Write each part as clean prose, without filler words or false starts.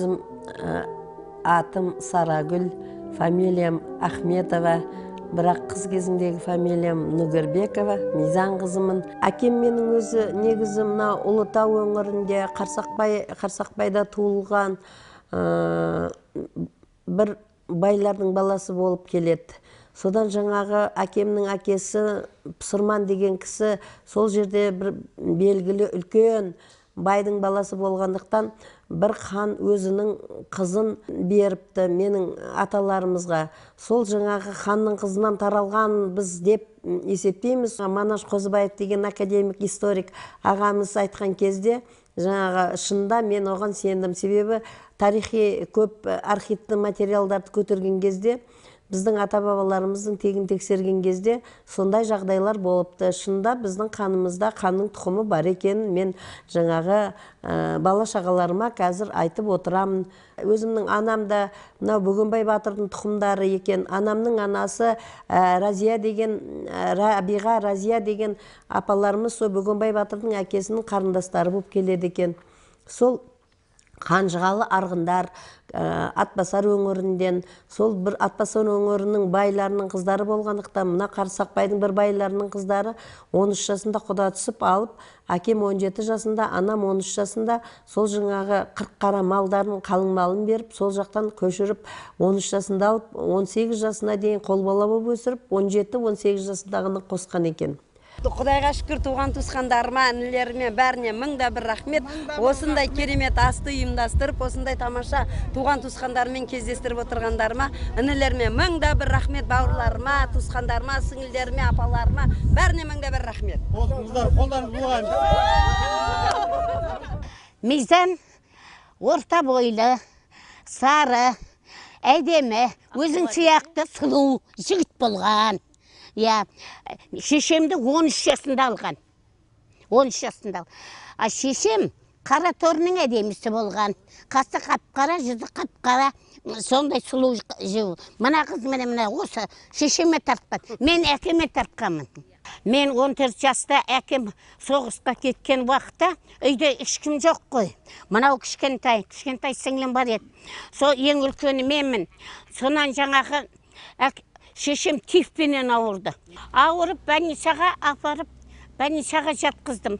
Өзім атым Сарагүл, фамилиям Ахметова, бірақ қыз кезімдегі фамилиям Нүгірбекова, Мизан қызымын. Әкем менің өзі негізі мына Ұлытау өңірінде Қарсақбайда туылған бір байлардың баласы болып келеді. Содан жаңағы әкемнің әкесі Пұсырман деген кісі сол жерде бір белгілі үлкен байдың баласы болғандықтан бір хан өзінің қызын беріпті менің аталарымызға. Сол жаңағы ханның қызынан таралған біз деп есептейміз. Манаш Қозыбаев деген академик, историк ағамыз айтқан кезде жаңағы шында мен оған сендім. Себебі тарихи көп архивті материалдарды көтерген кезде, біздің ата-бабаларымыздың тегін тексерген кезде сондай жағдайлар болыпты. Шында біздің қанымызда қанның тұқымы бар екенін мен жаңағы бала шағаларыма қазір айтып отырамын. Өзімнің анам да мынау Бөгенбай батырдың тұқымдары екен. Анамның анасы Разия деген, Рабиға Разия деген апаларымыз сол Бөгенбай батырдың әкесінің қарындастары болып келеді екен. Сол Қанжығалы арғындар Атбасар өңірінден, сол бір Атбасар өңірінің байларының қыздары болғандықтан, мына Қарсақбайдың бір байларының қыздары 13 жасында құда түсіп алып, әкем 17 жасында, анам 13 жасында сол жаңағы 40 қара малдарын, қалың малын беріп, сол жақтан көшіріп 13 жасында алып, 18 жасына дейін қол бала болып өсіріп, 17-18 жасындағыны қосқан екен. Құдайға шүкір, туған туысқандарыма, інілеріме бәріне мың да бір рахмет. Осындай керемет асты ұйымдастырып, осындай тамаша туған туысқандарымен кездестіріп отырғандарыма, інілеріме мың да бір рахмет, бауырларыма, туысқандарыма, сіңілдеріме, апаларыма, бәріне мың да бір рахмет. Қолдарыңыз бұлғаймыз. Мизан орта бойлы, сары, әдемі, өзің сияқты сұлу жігіт болған. Я, шешемді 13 жасында алған. 13 жасында. А шешем қара торының әдемісі болған. Қасы қап-қара, жүзі қап-қара, сондай сұлу. Мына қыз міне мына осы шешеме тартқан. Мен әкеме тартқанмын. Мен 14 жаста әкем соғысқа кеткен уақытта үйде ешкім жоқ қой. Мынау кішкентай, кішкентай сіңлім бар еді. Сол ең үлкені менмін. Сонан жаңағы шешем тифпенен ауырды. Ауырып больницаға апарып, больницаға жатқыздым.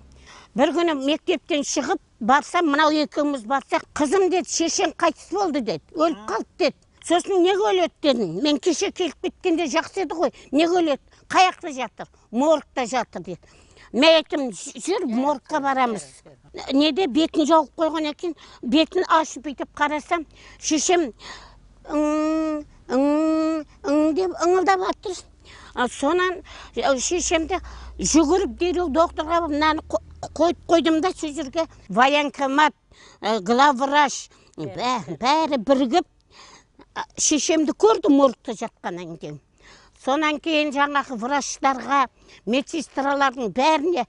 Бір күні мектептен шығып барсам, мынау екеуміз барсақ, қызым деді, шешең қайтыс болды деді, өліп қалды деді. Сосын неге өледі дедім. Мен кеше келіп кеткенде жақсы еді ғой, неге өледі? Қаяқта жатыр? Моргта жатыр деді. Мен айттым, жүр, моргқа барамыз. Неде бетін жауып қойған екен, бетін ашып бүйтіп қарасам, шешем деп ыңылдап атыр. Сонан шешемді жүгіріп дереу докторға мынаны қойып қойдым да сол жерге. Военкомат, главврач, бәрі бірігіп шешемді көрді моргта жатқаннан кейін. Сонан кейін жаңағы врачтарға, медсестралардың бәріне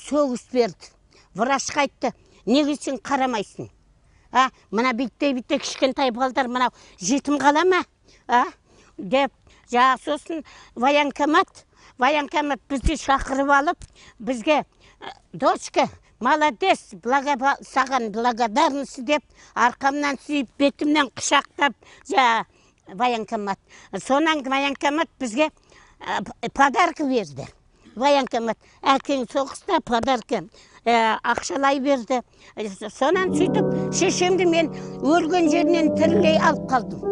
сөгіс берді. Врачқа айтты, неге сен қарамайсың? Мына битте-битте кішкентай балдар мынау жетім қала ма? Деп, жаңа сосын военкомат бізді шақырып алып, бізге дочка, молодец, саған благодарность деп, арқамнан сүйіп, бетімнен құшақтап, жаңа военкомат. Сонан военкомат бізге подарка берді. Военкомат әкең соғыста подарка ақшалай берді. Сонан сөйтіп шешемді мен өлген жерінен тірілей алып қалдым.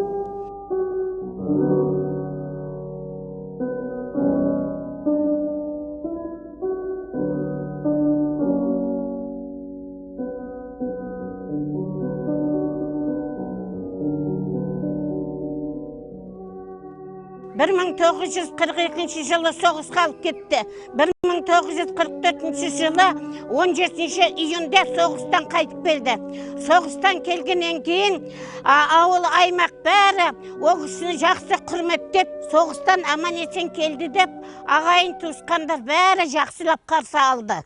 Бір 1942 жылы соғысқа алып кетті. 1944 жылы 17 июньде соғыстан қайтып келді. Соғыстан келгеннен кейін ауыл аймақ бәрі ол кісіні жақсы құрметтеп, соғыстан аман есен келді деп ағайын туысқандар бәрі жақсылап қарсы алды.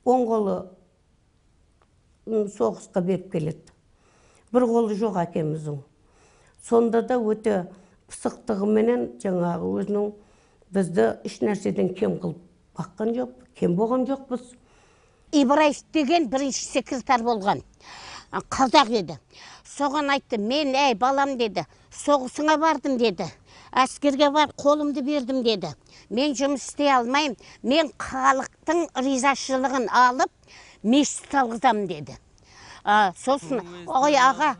Оң қолы соғысқа беріп келеді. Бір қолы жоқ әкеміздің. Сонда да өте пысықтығыменен жаңағы өзінің бізді еш нәрседен кем қылып баққан жоқ, кем болған жоқпыз. Ибраев деген бірінші секретарь болған. қазақ еді. Соған айтты, мен әй балам деді, соғысыңа бардым деді, әскерге бар қолымды бердім деді. Мен жұмыс істей алмаймын, мен халықтың ризашылығын алып мешіт салғызамын деді. Сосын, ой аға,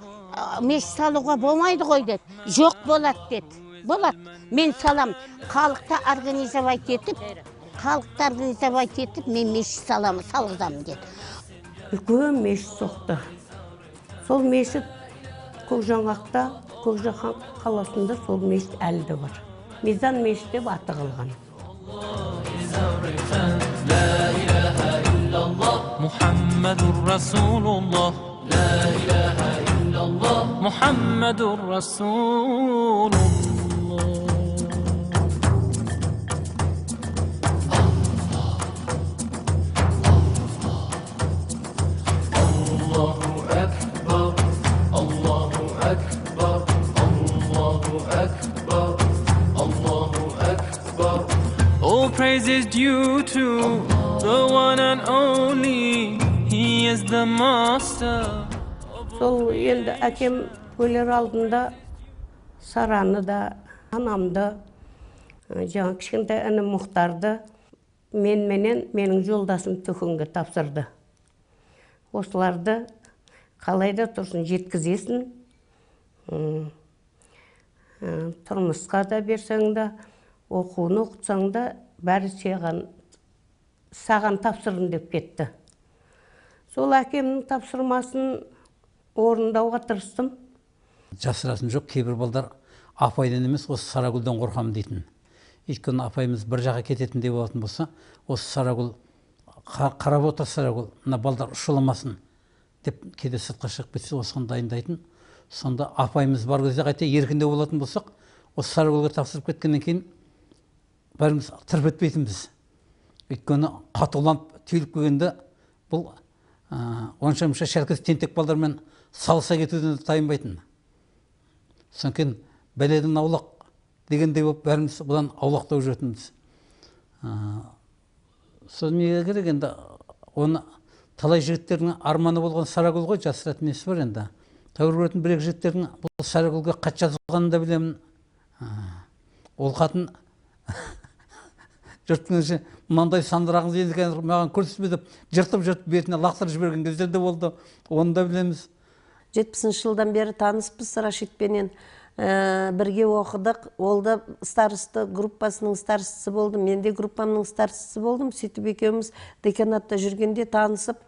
мешіт салуға болмайды ғой деді. Жоқ болады деді. Болады, мен салам. Халықты организовать етіп, мен мешіт салғызамын деді. Үлкен мешіт соқты. Сол мешіт Көкжаңғақта, Көкжаһан қаласында сол мешіт әлі де бар. Мизан мешіт деп аты қалған. Muhammedur Rasulullah, La ilahe illallah, Muhammedur Rasulullah. Allahu Ekber, Allahu Ekber, Allahu Ekber, Allahu Ekber. All praise is due to the one and only, he is the master. Сол енді әкем өлер алдында Сараны да, анамды, жаңа кішкентай інім Мұхтарды менменен менің жолдасым Түхінге тапсырды. Осыларды қалайда тұрсын жеткізесің, тұрмысқа да берсең де, оқуын оқытсаң да, бәрі саған тапсырдым деп кетті. Сол әкемнің тапсырмасын орындауға тырыстым. Жасырасын жоқ, кейбір балдар апайдан емес, осы Сарагүлден қорқамын дейтін. Өйткені апайымыз бір жаққа кететіндей болатын болса, осы Сарагүл қарап отыр, Сарагүл, мына балдар ұшыламасын деп кейде сыртқа шығып кетсе, осыған дайындайтын. Сонда апайымыз бар кезде қайта еркіндеу болатын болсақ, осы Сарагүлге тапсырып кеткеннен кейін бәріміз тырп етпейтінбіз. Өйткені қатуланып түйіліп келгенде бұл онша-мұнша шәркез тентек балдармен салыса кетуден тайынбайтын. Содан кейін бәледен аулақ дегендей болып бәріміз бұдан аулақтау жүретінбіз. Содан неге керек енді, оны талай жігіттердің арманы болған Сарагүл ғой, жасыратын несі бар енді. Тәуір көретін бір екі жігіттердің бұл Сарагүлге хат жазғанын да білемін. Ол хатын жұрттың іші мынандай сандырағыңыз енді қазір маған көрсетпе деп жыртып-жыртып бетіне лақтырып жіберген кездер де болды, оны да білеміз. 70 жылдан бері таныспыз Рашидпенен, бірге оқыдық. Ол да старосты группасының старостысы болды, мен де группамның старостысы болдым. Сөйтіп екеуміз деканатта жүргенде танысып,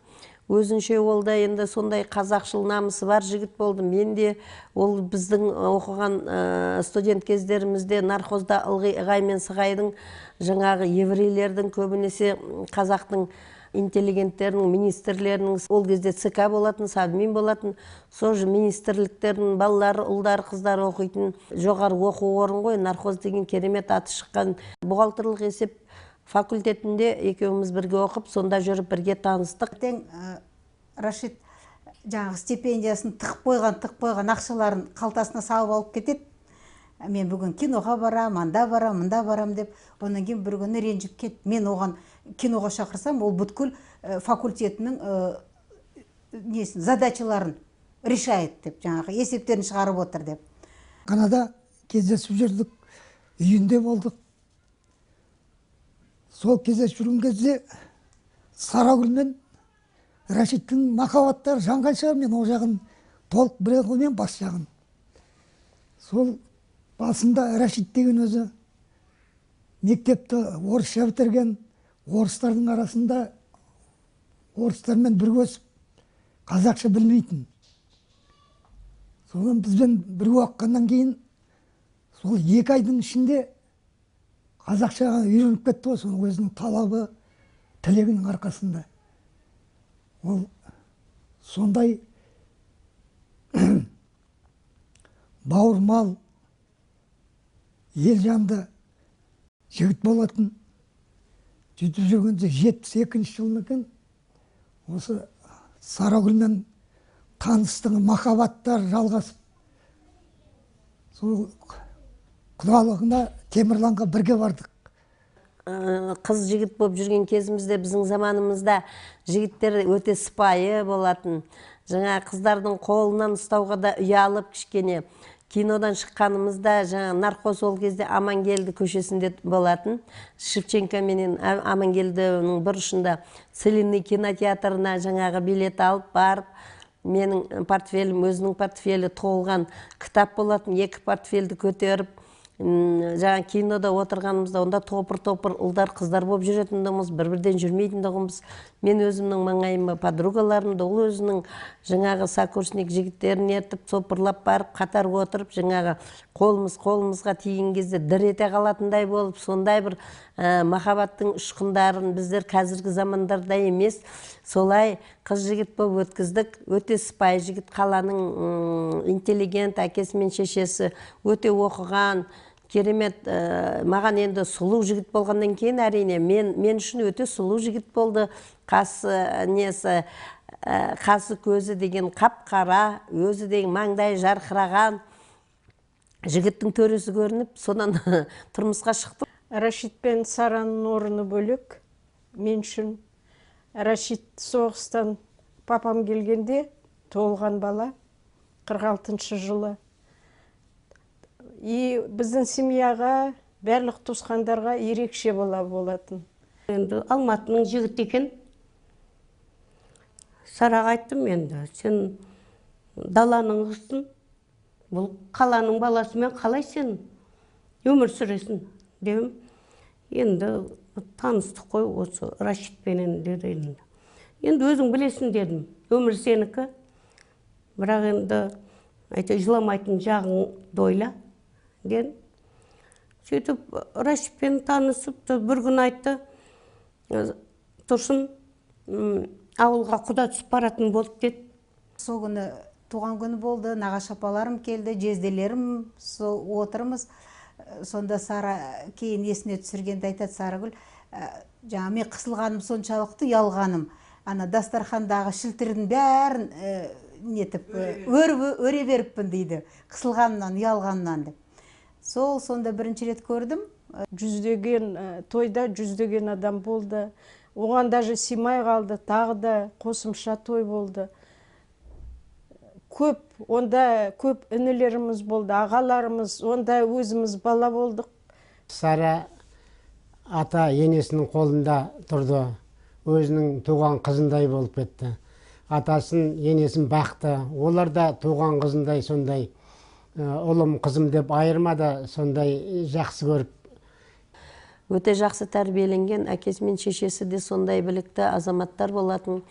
өзінше ол да енді сондай қазақшыл намысы бар жігіт болды. Мен де ол біздің оқыған студент кездерімізде нархозда ылғи ығай мен сығайдың жаңағы еврейлердің көбінесе қазақтың интеллигенттерінің, министрлерінің, ол кезде ЦК болатын, Совмин болатын, сол министрліктердің балалары, ұлдары, қыздары оқитын жоғары оқу орын ғой. Нархоз деген керемет аты шыққан бухгалтерлік есеп факультетінде екеуміз бірге оқып, сонда жүріп бірге таныстық. Ертең Рашид жаңағы стипендиясын тығып қойған ақшаларын қалтасына салып алып кетеді. Мен бүгін киноға барам, анда барам, мында барам деп, одан кейін бір күні ренжіп кетті. Мен оған киноға шақырсам, ол бүткіл факультетінің несін, задачаларын решает деп, жаңағы есептерін шығарып отыр деп. Канада кездесіп жүрдік, үйінде болдық. Сол кездесіп жүрген кезде Сарагүл мен Рашидтің махаббаттары жанған шығар, мен ол жағын толық біле қоймаймын, бас жағын. Сол басында Рашид деген өзі мектепті орысша бітірген, орыстардың арасында орыстармен бірге өсіп, қазақша білмейтін. Содан бізбен бірге оқығаннан кейін сол 2 айдың ішінде қазақшаға үйреніп кетті ғой, соның өзінің талабы, тілегінің арқасында. Ол сондай бауырмал, ел жанды жігіт болатын. Сөйтіп жүргенде 72 жыл ма екен, осы Сарагүлмен таныстығы, махаббаттар жалғасып, сол құдалығына Темірланға бірге бардық. Қыз жігіт болып жүрген кезімізде, біздің заманымызда жігіттер өте сыпайы болатын. Жаңа қыздардың қолынан ұстауға да ұялып кішкене. Кинодан шыққанымызда жаңа нархоз ол кезде Амангелді көшесінде болатын. Шевченко менен Амангелдінің бұрышында Целинный кинотеатрына жаңағы билет алып барып, менің портфелім, өзінің портфелі толған кітап болатын, екі портфелді көтеріп, жаңа кинода отырғанымызда онда топыр-топыр ұлдар, қыздар болып жүретін тұғынбыз, бір-бірден жүрмейтін тұғынбыз. Мен өзімнің маңайыма подругаларымды, ол өзінің жаңағы сокурсник жігіттерін ертіп, сопырлап барып, қатар отырып, жаңағы қолымыз қолымызға тиген кезде дір ете қалатындай болып, сондай бір махаббаттың ұшқындарын біздер қазіргі замандарда емес, солай қыз жігіт болып өткіздік. Өте сыпайы жігіт, қаланың интеллигент, әкесі мен шешесі өте оқыған, керемет. Маған енді сұлу жігіт болғаннан кейін әрине мен үшін өте сұлу жігіт болды. Қасы несі, қасы көзі деген қап-қара, өзі деген маңдайы жарқыраған жігіттің төресі көрініп, содан тұрмысқа шықтым. Рашид пен Сараның орны бөлек мен үшін. Рашид соғыстан папам келгенде толған бала, 46 жылы. И біздің семьяға, барлық туысқандарға ерекше бала болатын. Енді Алматының жігіті екен. Сараға айттым енді, сен даланың қызысың, бұл қаланың баласымен қалай сен өмір сүресің дедім. Енді таныстық қой осы Рашидпенен деді енді. Енді өзің білесің дедім, өмір сенікі. Бірақ енді жыламайтын жағыңды ойла дедім. Сөйтіп Рашидпен танысып, бір күн айтты, Тұрсын ауылға құда түсіп баратын болып деді. Сол күні туған күні болды, нағашы апаларым келді, жезделерім, сол отырмыз. Сонда Сара кейін есіне түсіргенде айтады, Сарагүл, жаңа мен қысылғаным соншалықты, ұялғаным. Ана дастархандағы шілтірдің бәрін нетіп, өре беріппін дейді, қысылғанымнан, ұялғанымнан деп. Сол сонда бірінші рет көрдім. Жүздеген тойда жүздеген адам болды. Оған даже сыймай қалды, тағы да қосымша той болды. Көп, онда көп інілеріміз болды, ағаларымыз, онда өзіміз бала болдық. Сара ата енесінің қолында тұрды, өзінің туған қызындай болып кетті. Атасын, енесін бақты, олар да туған қызындай сондай ұлым, қызым деп айырмады, сондай жақсы көріп. Өте жақсы тәрбиеленген, әкесі мен шешесі де сондай білікті азаматтар болатын.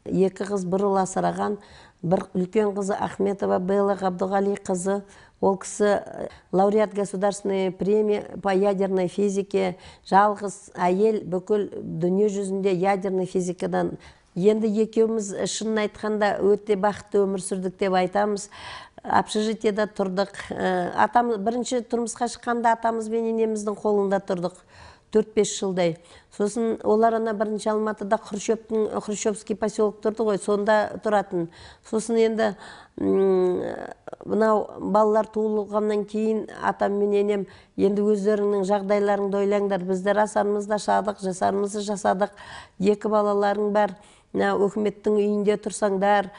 Екі қыз бір ұл асыраған. Бір үлкен қызы Ахметова Белла Ғабдығали қызы, ол кісі лауреат государственной премии по ядерной физике, жалғыз әйел бүкіл дүние жүзінде ядерной физикадан. Енді екеуміз шынын айтқанда өте бақытты өмір сүрдік деп айтамыз. Общежитиеда тұрдық. Атамыз бірінші тұрмысқа шыққанда атамыз бен енеміздің қолында тұрдық. 4-5 жылдай. Сосын олар ана бірінші Алматыда Хрущевский поселок тұрды ғой, сонда тұратын. Сосын енді мынау балалар туылғаннан кейін атам мен енем енді өздеріңнің жағдайларыңды ойлаңдар, біздер асарымызды ашадық, жасарымызды жасадық, екі балаларың бар, өкіметтің үйінде тұрсаңдар,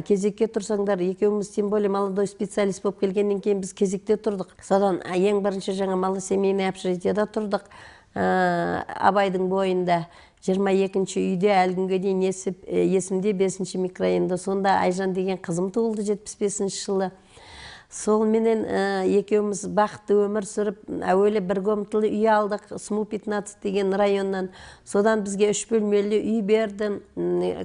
кезекке тұрсаңдар, екеуміз тем более молодой специалист болып келгеннен кейін біз кезекте тұрдық. Содан ең бірінші жаңа малосемейный общежитиеда тұрдық. Абайдың бойында 22-ші үйде әлі күнге дейін есімде 5-ші микрорайонда. Сонда Айжан деген қызым туылды 75-ші жылы. Сол менен екеуміз бақытты өмір сүріп, әуелі бір комнаталы үй алдық, СМУ 15 деген районнан. Содан бізге 3 бөлмелі үй берді,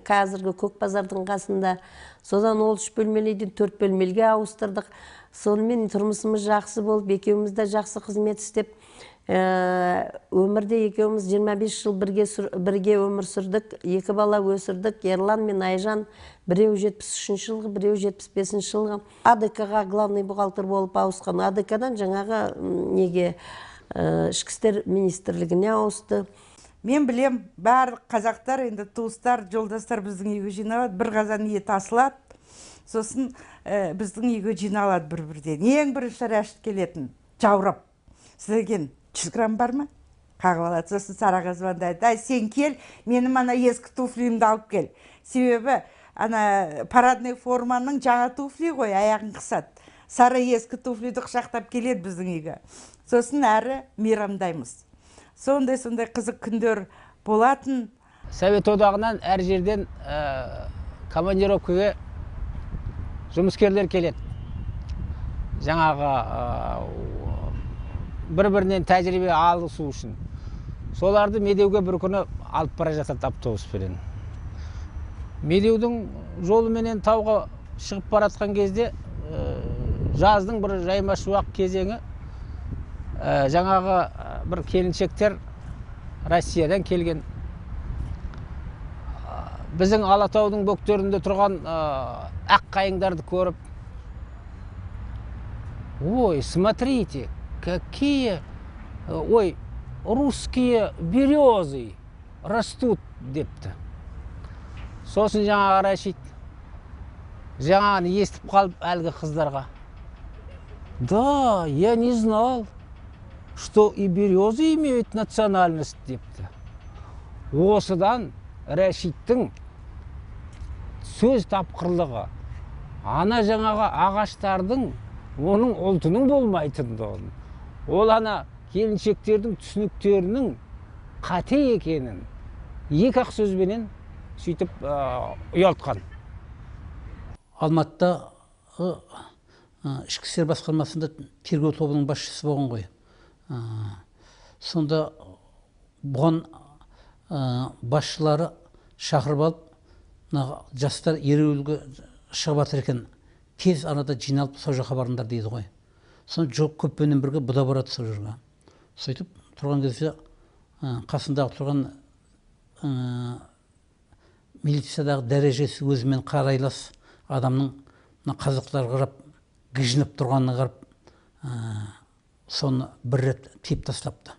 қазіргі Көк базардың қасында. Содан ол 3 бөлмелі үйден 4 бөлмеліге ауыстырдық. Сонымен тұрмысымыз жақсы болып, екеуміз де жақсы қызмет істеп, өмірде екеуміз 25 жыл бірге өмір сүрдік, екі бала өсірдік, Ерлан мен Айжан, біреу 73 жылғы, біреу 75 жылғы. АДК-ға главный бухгалтер болып ауысқан. АДК-дан жаңағы неге Ішкі істер министрлігіне ауысты. Мен білем, барлық қазақтар, енді туыстар, жолдастар біздің үйге жиналады, бір қазан ет асылады, сосын біздің үйге жиналады бір-бірден. Ең бірінші Рәшит келетін, жаурап. Сіздерген 100 грамм бар ма? Қағып алады. Сосын Сараға звондайды: «Ай, сен кел, менің ана ескі туфлиімді алып кел». Себебі ана парадный форманың жаңа туфли ғой, аяғын қысады. Сара ескі туфлиді құшақтап келеді біздің үйге. Сосын әрі мейрамдаймыз. Сондай қызық күндер болатын. Совет одағынан әр жерден командировкаға жұмыскерлер келеді. Жаңағы бір-бірінен тәжірибе алысу үшін. Соларды Медеуге бір күні алып бара жатады автобуспенен. Медеудің жолыменен тауға шығып баратқан кезде, жаздың бір жайма шуақ кезеңі, жаңағы бір келіншектер Россиядан келген. Біздің Алатаудың бөктерінде тұрған ақ қайыңдарды көріп, «Ой, смотрите, какие, ой, русские березы растут», депті. Сосын жаңағы Рашид жаңағыны естіп қалып әлгі қыздарға: «Да, я не знал, что и березы имеют национальность», депті. Осыдан Рашидтің сөз тапқырлығы, ана жаңағы ағаштардың оның ұлтының болмайтындығын, ол ана келіншектердің түсініктерінің қате екенін екі ақ сөзбенен сөйтіп ұялтқан. Алматыдағы ішкі істер басқармасында тергеу тобының басшысы болған ғой. Сонда бұған басшылары шақырып алып, мына жастар ереуілге шығып жатыр екен, тез арада жиналып сол жаққа барыңдар дейді ғой. Соны жоқ көппенен бірге бұда барады сол жерге. Сөйтіп тұрған кезде қасындағы тұрған милициядағы дәрежесі өзімен қарайлас адамның мына қазақтарға қарап гіжініп тұрғанына қарап, соны бір рет тиіп тастапты.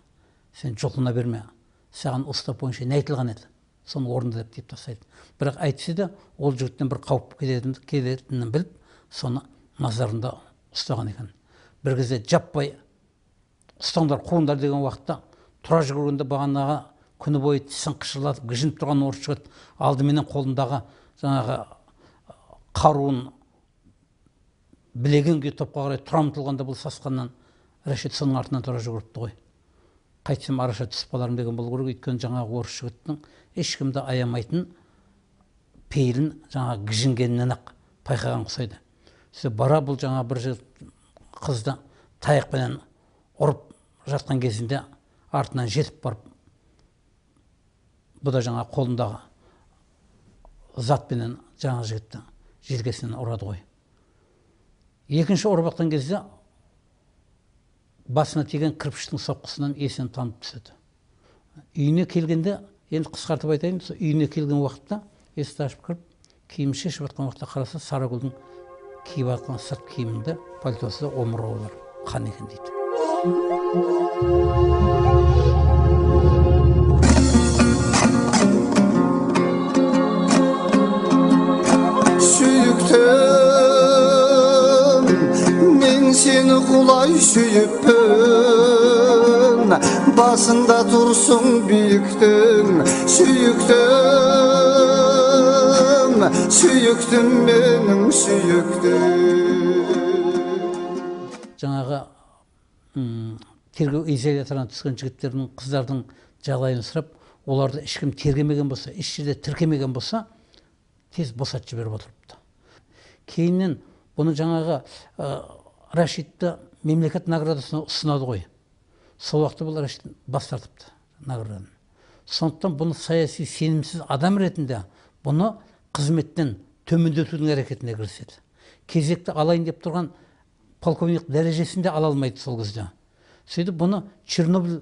«Сен жұлқына берме, саған устав бойынша не айтылған еді, соны орында», деп тиіп тастайды. Бірақ әйтсе де ол жігіттен бір қауіп келетінін біліп, соны назарында ұстаған екен. Бір кезде жаппай ұстаңдар, қуыңдар деген уақытта тұра жүгіргенде бағанағы күні бойы тісін қышырлатып гіжініп тұрған орыс жігіт алдыменен қолындағы жаңағы қаруын білеген күйі топқа қарай тұра ұмтылғанда, бұл сасқаннан Рашид соның артынан тұра жүгіріпті ғой. Қайтсем араша түсіп қалармын деген болу керек, өйткені жаңағы орыс жігіттің ешкімді аямайтын пейілін жаңағы гіжінгенінен ақ байқаған ұқсайды. Сөйтіп бара бұл жаңа бір жігіт қызды таяқпенен ұрып жатқан кезінде артынан жетіп барып, бұ да жаңа қолындағы затпенен жаңа жігітті желкесінен ұрады ғой. Екінші ұрып атқан кезде басына тиген кірпіштің соққысынан есін танып түседі. Үйіне келгенде, енді қысқартып айтайын, үйіне келген уақытта есікті ашып кіріп, киім шешіп жатқан уақытта қараса, Сарагүлдің киіп жатқан сырт киімінде пальтосы, омырауы бар, қан екен дейді. Сүйіктім, мен сені құлай сүйіппін, басында тұрсың биіктің. Сүйіктім, сүйіктім менің сүйіктім. Жаңағы тергеу изоляторына түскен жігіттердің, қыздардың жағдайын сұрап, оларды ешкім тергемеген болса, еш жерде тіркемеген болса, тез босатып жіберіп отырыпты. Кейіннен бұны жаңағы Рашидті мемлекет наградасына ұсынады ғой. Сол уақытта бұл Рашид бас тартыпты наградадан. Сондықтан бұны саяси сенімсіз адам ретінде бұны қызметтен төмендетудің әрекетіне кіріседі. Кезекті алайын деп тұрған полковник дәрежесінде ала алмайды сол кезде. Сөйтіп бұны Чернобыль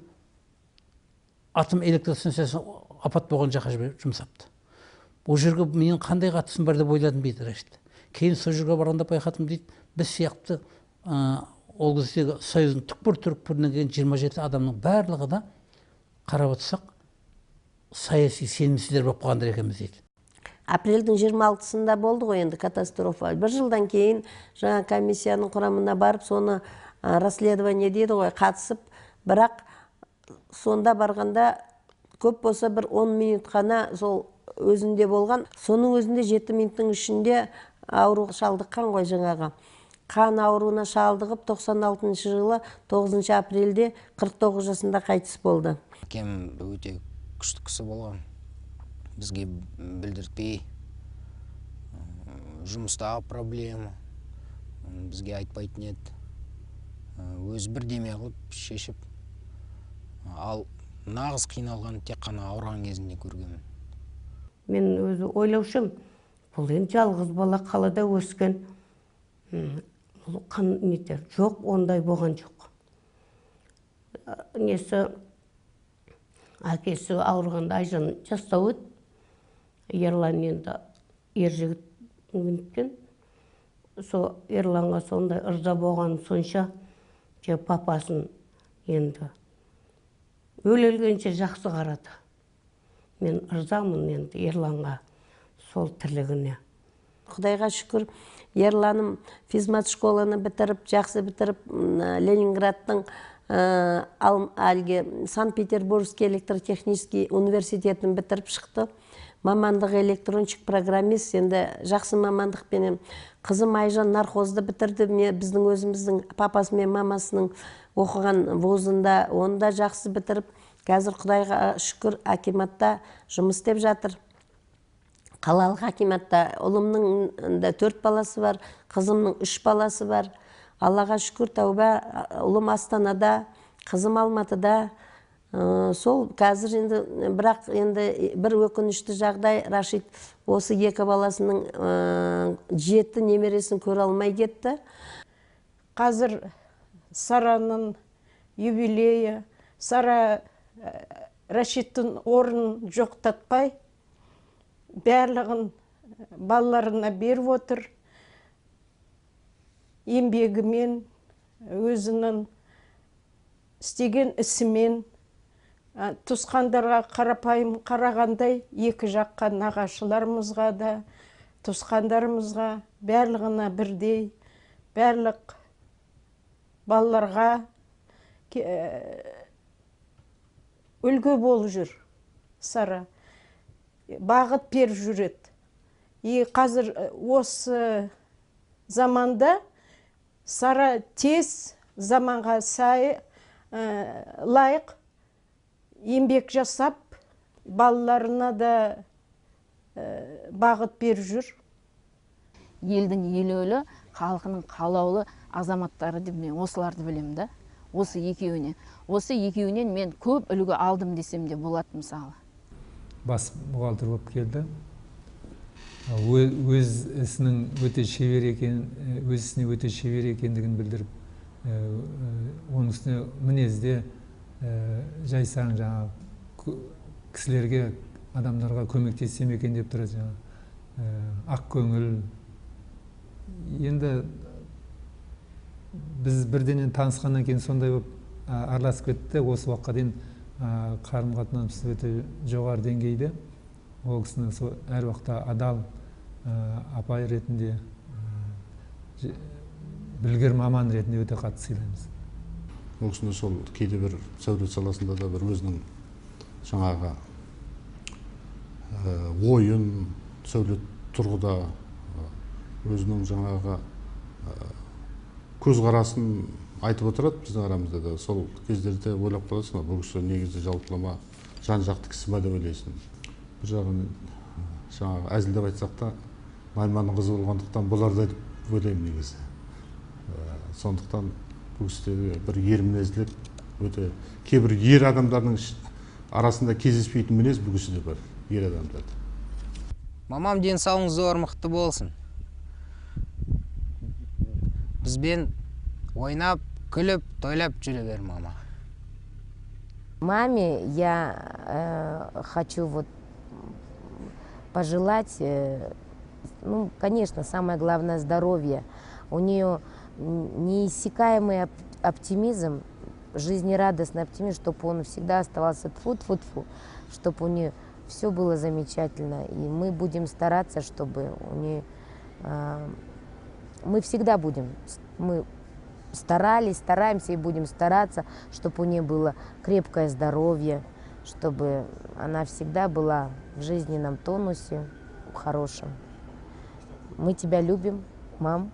атом электростанциясы апат болған жаққа жұмсапты. Ол жерге менің қандай қатысым бар деп ойладым дейді Рашид. Кейін сол жерге барғанда байқадым дейді, біз сияқты ол кездегі союздың түкпір-түкпірінен келген 27 адамның барлығы да қарап отырсақ саяси сенімсіздер болып қалғандар екенбіз дейді. Апрельдің 26-сында болды ғой енді катастрофа. Бір жылдан кейін жаңа комиссияның құрамына барып, соны расследование дейді ғой, қатысып, бірақ Сонда барғанда көп болса бір 10 минут қана сол өзінде болған. Соның өзінде 7 минуттың ішінде ауру шалдыққан ғой жаңағы. Қан ауруына шалдығып 96 жылы 9 апрельде 49 жасында қайтыс болды. Әкем өте күшті кісі болған. Бізге білдіртпей жұмыстағы проблема бізге айтпайтын еді. Өзі бірдеме қылып шешіп, ал нағыз қиналған тек қана ауырған кезінде көргенмін. Мен өзі ойлаушы, бұл енді жалғыз бала қалада өскен. Бұл қан нетер. Жоқ, ондай болған жоқ. Несі әкесі ауырғанда Айжан жастау еді. Ерлан енді ер жігіт екен. Сол Ерланға сондай ырза болған сонша, папасын енді өле-өлгенше жақсы қарады. Мен ырзамын енді Ерланға сол тірлігіне. Құдайға шүкір, Ерланым физмат школаны бітіріп, жақсы бітіріп, Ленинградтың әлгі Санкт-Петербургский электротехнический университетін бітіріп шықты. Мамандығы электронщик программист, енді жақсы мамандықпенен. Қызым Айжан нархозды бітірді, біздің өзіміздің папасы мен мамасының оқыған вузында, оны да жақсы бітіріп, қазір Құдайға шүкір акиматта жұмыс істеп жатыр. Қалалық акиматта ұлымның да 4 баласы бар, қызымның 3 баласы бар. Аллаға шүкір, тәуба, ұлым Астанада, қызым Алматыда. Сол қазір енді, бірақ енді бір өкінішті жағдай, Рашид осы 2 баласының 7 немересін көре алмай кетті. Қазір Сараның юбилейі, Сара Рашидтің орнын жоқтатпай, барлығын балаларына беріп отыр. Еңбегімен, өзінің істеген ісімен, туысқандарға қарапайым қарағандай, екі жаққа нағашыларымызға да, туысқандарымызға барлығына бірдей, барлық балаларға үлгі болып жүр Сара. Бағыт беріп жүреді. И қазір осы заманда Сара тез заманға сай лайық еңбек жасап, балаларына да бағыт беріп жүр. Елдің елеулі, халқының қалаулы азаматтары деп мен осыларды білемін да. Осы екеуіне. Осы екеуінен мен көп үлгі алдым десем де болады мысалы. Бас бухгалтер болып келді. Өз ісінің өте шебер екен, өз ісіне өте шебер екендігін білдіріп, оның үстіне мінезде жайсаң жаңа кісілерге, адамдарға көмектессем екен деп тұрады жаңа. Ақ көңіл. Енді біз бірденен танысқаннан кейін сондай болып араласып кетті. Осы уақытқа дейін қарым-қатынасымыз өте жоғары деңгейде. Ол кісіні сол әр уақытта адал апай ретінде, білгір маман ретінде өте қатты сыйлаймыз. Ол кісіні сол кейде бір сәулет саласында да бір өзінің жаңағы ойын сәулет тұрғыда өзінің жаңағы көзқарасын айтып отырады біздің арамызда да. Сол кездерде ойлап қаласың, бұл кісі негізі жалпылама жан-жақты кісі ма деп ойлайсың. Бір жағын жаңағы әзілдеп айтсақ та, найманның қызы болғандықтан бұлар да деп ойлаймын негізі. Сондықтан бұл кісідегі бір ер мінезділік өте кейбір ер адамдардың арасында кездеспейтін мінез бұл кісіде бар, ер адамдарда. Мамам денсаулығыңыз зор, мықты болсын. Бізбен ойнап, күліп, тойлап жүре бер, мама. Маме я хочу вот пожелать, ну, конечно, самое главное здоровье. У нее неиссякаемый оптимизм, жизнерадостный оптимизм, чтобы он всегда оставался тфу-тфу-тфу, чтобы у нее все было замечательно. И мы будем стараться, чтобы у нее... Мы всегда будем, мы старались, стараемся и будем стараться, чтобы у нее было крепкое здоровье, чтобы она всегда была в жизненном тонусе хорошем. Мы тебя любим, мам.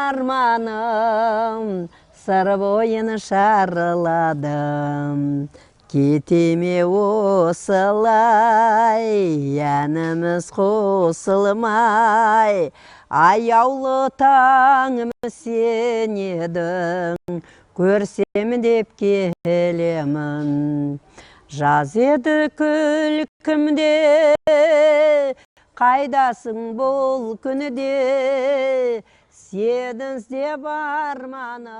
Арманым, Сыр бойын шарладым. Кетеме осылай, әніміз қосылмай. Аяулы таңым сен едің, көрсем деп келемін. Жаз еді күлкімде, қайдасың бұл күнде, сені іздеп арманым.